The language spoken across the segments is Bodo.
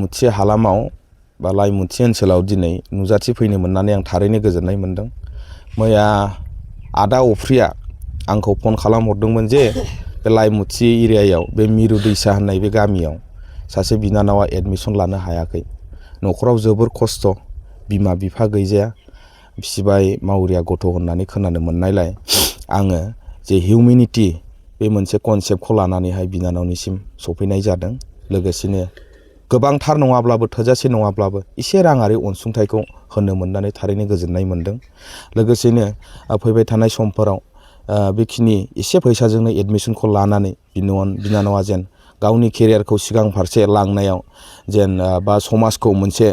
लाइमुथि हालामाव बा लाइमुथि ओनसोलाव दिनै नुजाथि फैनो मोननानै आं थारैनो गोजोननाय मोनदों। मैया आदा अफ्रिया आंखौ फन खालामहरदोंमोन जे बे लाइमुथि एरियायाव बे मिरु दैसा होननाय बे गामियाव सासे बिनानावा एडमिसन लानो हायाखै। न'खराव जोबोर खस्थ', बिमा बिफा गैजाया, फिसिबाय मावरिया गथ' होननानै खोनानो मोननायलाय आङो जे हिउमेनिटी बे मोनसे कनसेप्टखौ लानानैहाय बिनानावनिसिम सफैनाय जादों। लोगोसेनो गोबांथार नङाब्लाबो, थोजासे नङाब्लाबो एसे राङारि अनसुंथाइखौ होनो मोननानै थारैनो गोजोननाय मोनदों। लोगोसेनो फैबाय थानाय समफोराव बेखिनि एसे फैसाजोंनो एडमिसनखौ लानानै बिनानावा जेन गावनि केरियारखौ सिगां फारसे लांनायाव जेन बा समाजखौ मोनसे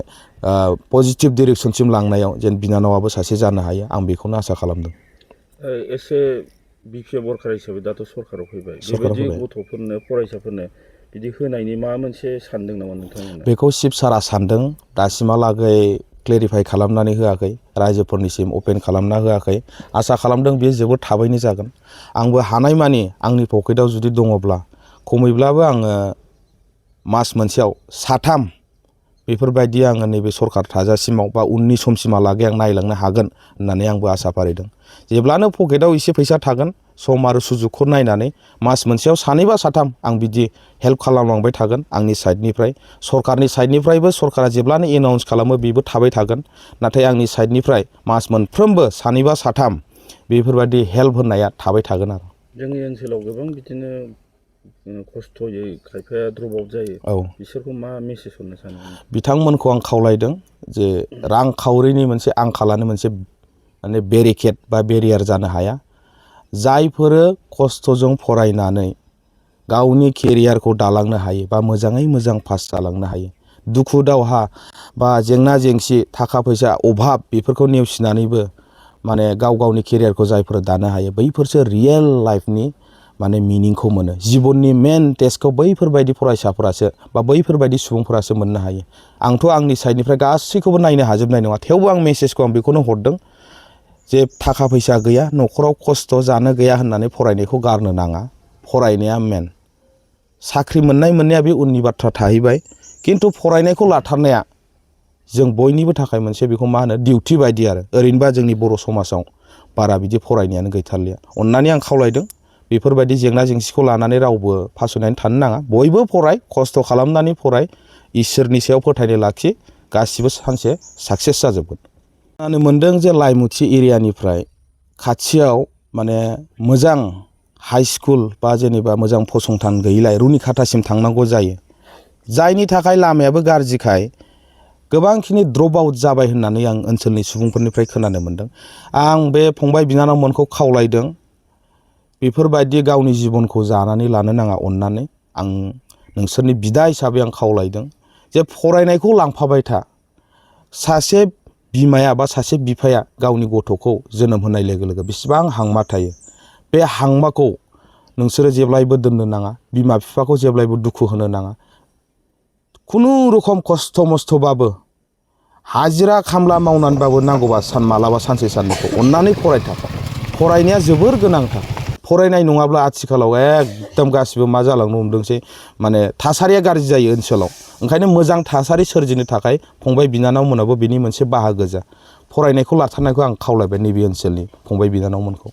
पजिटिभ डिरेक्सनसिम लांनायाव जेन बिनानावाबो सासे जानो हायो, आं बेखौनो आसा खालामदों। एसे बिपिए बरखार हिसाबै दाथ' सरकाराव फैबाय, बेबायदि गथ'फोरनो फरायसाफोरनो बिदि होनायनि माबा मोनसे सानदों नामा नोंथांमोना? बेखौ चिफ सारा सानदों, दासिमहालागै क्लेरिफाइ खालामनानै होआखै, रायजोफोरनिसिम अपेन खालामना होआखै। आसा खालामदों बेयो जोबोद थाबैनो जागोन। आंबो हानायमानि आंनि पकेटाव जुदि दङब्ला खमैब्लाबो आङो मास मोनसेयाव साथाम बेफोरबायदि आङो नैबे सरकार थाजासिमाव बा उननि समसिमहालागै आं नायलांनो हागोन होननानै आंबो आसा फारिदों। जेब्लानो पकेटाव एसे फैसा थागोन, सम आरो सुजुगखौ नायनानै मास मोनसेयाव सानै बा साथाम आं बिदि हेल्प खालामलांबाय थागोन आंनि साइडनिफ्राय। सरकारनि साइडनिफ्रायबो सरकारा जेब्लानो एनाउन्स खालामो बेबो थाबाय थागोन। नाथाय आंनि साइडनिफ्राय मास मोनफ्रोमबो सानै बा साथाम बेफोरबायदि हेल्प होनाया थाबाय थागोन आरो। जोंनि ओनसोलाव गोबां बिदिनो खस्थ'यै खायफाया द्रप आउट जायो। औ, बिसोरखौ मा मेसेज हरनो सानो? बिथांमोनखौ आं खावलायदों जे रांखावरिनि मोनसे आंखालानो मोनसे माने बेरिकेड बा बेरियार जानो हाया। जायफोरो खस्थ'जों फरायनानै गावनि केरियारखौ दालांनो हायो बा मोजाङै मोजां पास जालांनो हायो, दुखु दावहा बा जेंना जेंसि, थाखा फैसा अभाब बेफोरखौ नेवसिनानैबो माने गाव गावनि केरियारखौ जायफोर दानो हायो, बैफोरसो रियेल लाइफनि माने मिनिंखौ मोनो। जिबननि मेन टेस्टखौ बैफोरबायदि फरायसाफोरासो बा बैफोरबायदि सुबुंफोरासो मोननो हायो। आंथ' आंनि साइडनिफ्राय गासैखौबो नायनो हाजोबनाय नङा, थेवबो आं मेसेजखौ आं बेखौनो हरदों जे थाखा फैसा गैया, न'खराव खस्थ' जानो गैया होननानै फरायनायखौ गारनो नाङा। फरायनाया मेन। साख्रि मोननाया बे उननि बाथ्रा थाहैबाय, खिन्थु फरायनायखौ लाथारनाया जों बयनिबो थाखाय मोनसे बेखौ मा होनो डिउटि बायदि आरो। ओरैनोबा जोंनि बर' समाजाव बारा बिदि फरायनायानो गैथारलिया। अननानै आं खावलायदों बेफोरबायदि जेंना जेंसिखौ लानानै रावबो फासयनानै थानो नाङा। बयबो फराय, खस्थ' खालामनानै फराय, इसोरनि सायाव फोथायनाय लाखि, गासिबो सानसे साक्सेस जाजोबगोन। खोनानो मोनदों जे लाइमुथि एरियानिफ्राय खाथियाव माने मोजां हाइ स्कुल बा जेनेबा मोजां फसंथान गैयिलाय रुनिखाथासिम थांनांगौ जायो। जायनि थाखाय लामायाबो गाज्रिखाय गोबांखिनि द्रप आउट जाबाय होननानै आं ओनसोलनि सुबुंफोरनिफ्राय खोनानो मोनदों। आं बे फंबाय बिनानावमोनखौ खावलायदों बेफोरबायदि गावनि जिबनखौ जानानै लानो नाङा। अननानै आं नोंसोरनि बिदा हिसाबै आं खावलायदों जे फरायनायखौ लांफाबाय था। सासे बिमाया बा सासे बिफाया गावनि गथ'खौ जोनोम होनाय लोगो लोगो बेसेबां हांमा थायो, बे हांमाखौ नोंसोरो जेब्लायबो दोननो नाङा। बिमा बिफाखौ जेब्लायबो दुखु होनो नाङा। खुनुरुखम खस्थ' मस्थ'बाबो हाजिरा खामला मावनानैबाबो नांगौबा मालाबा सानसे साननैखौ अननानै फरायथा। फरायनाया जोबोर गोनांथार। फरायनाय नङाब्ला आथिखालाव एकदम गासिबो मा जालांनो हमदोंसै, माने थासारिया गाज्रि जायो ओनसोलाव। ओंखायनो मोजां थासारि सोरजिनो थाखाय फंबाय बिनानावमोनाबो बिनि मोनसे बाहागो जा। फरायनायखौ लाथारनायखौ आं खावलायबाय नैबे ओनसोलनि फंबाय बिनानावमोनखौ।